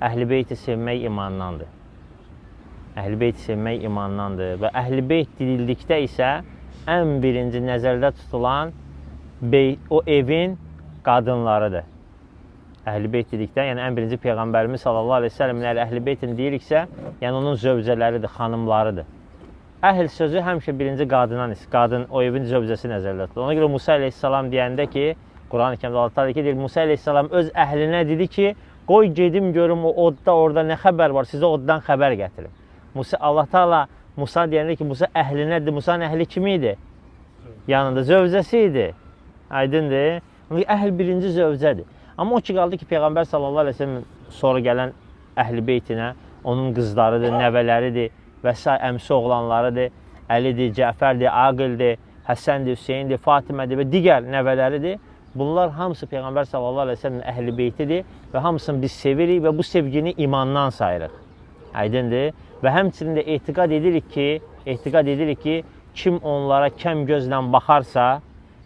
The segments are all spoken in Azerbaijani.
Əhl-i Beyti sevmək imandandır. Əhl-i Beyti sevmək imandandır və Əhl-i Beyt deyildikdə isə ən birinci nəzərdə tutulan o evin qadınlarıdır. Əhl-i Beyt dedikdə, yəni ən birinci Peyğəmbərimiz sallallahu əleyhi və səlləmin Əhl-i Beytini deyiriksə, yəni onun zövcələridir, xanımlarıdır. Əhl sözü həmişə birinci qadına, qadın o evin zövcəsi nəzərdə tutulur. Ona görə Musa əleyhissalam deyəndə ki, Quran-ı Kərimdə Allah Teala ki, deyir, Musa əleyhissalam öz əhlinə dedi ki, qoy gedim görüm o odda orada nə xəbər var, sizə oddan xəbər gətirim. Musa, Allah Teala Musa deyəndə ki, Musa əhlinədir. Musanın əhli kim idi? Yanında zövcəsi idi. Aydındır. Əhl birinci zövcədir. Amma o ki qaldı ki, Peyğəmbər sallallahu əleyhi və səlləm sonra gələn əhl-i beytinə, onun qızlarıdır, nəvələridir və sair əmsi oğlanlarıdır, Əlidir, Cəfərdir, Aqildir, Həsəndir, Hüseyndir, Fatimədir və digər nəvələridir. Bunlar hamısı Peyğəmbər sallallahu əleyhi və səlləmin əhl-i beytidir və hamısını biz sevirik və bu sevgini imandan sayırıq. Aydındır. Və həmçinin də etiqad edirik ki, kim onlara kəm gözlə baxarsa,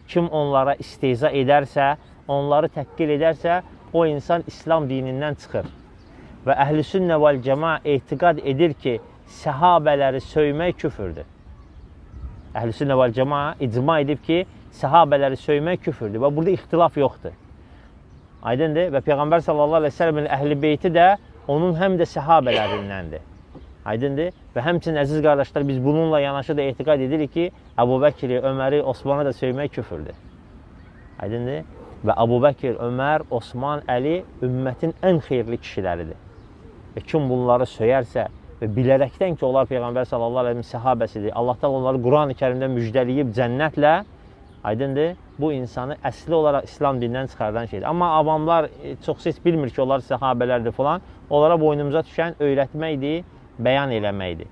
kim onlara istehza edərsə, onları təhqir edərsə, o insan İslam dinindən çıxır. Və əhl-i sünnə vəl cəma etiqad edir ki, səhabələri söymək küfürdür. Əhl-i sünnə vəl cəma icma edib ki, səhabələri söymək küfürdür və burada ixtilaf yoxdur. Aydındır? Və Peyğəmbər sallallahu əleyhi və səlləmin əhl-i beyti də onun həm də səhabələrindəndir. Aydındır? Və həmçinin əziz qardaşlar, biz bununla yanaşı da etiqad edirik ki, Əbu Bəkiri, Öməri, Osmanı da söymək küfürdür. Aydındır? Və Əbu Bəkir, Ömər, Osman, Əli ümmətin ən xeyirli kişiləridir. Və kim bunları söyərsə və bilərəkdən ki, onlar Peyğəmbər sallallahu əleyhi və səlləm səhabəsidir, Allah Teala onları Quran-ı Kərimdə müjdələyib cənnətlə, aydındır, bu insanı əsli olaraq İslam dinindən çıxardan şeydir. Amma avamlar çoxsu heç bilmir ki, onlar səhabələrdir falan. Onlara boynumuza düşən öyrətməkdir, bəyan eləməkdir.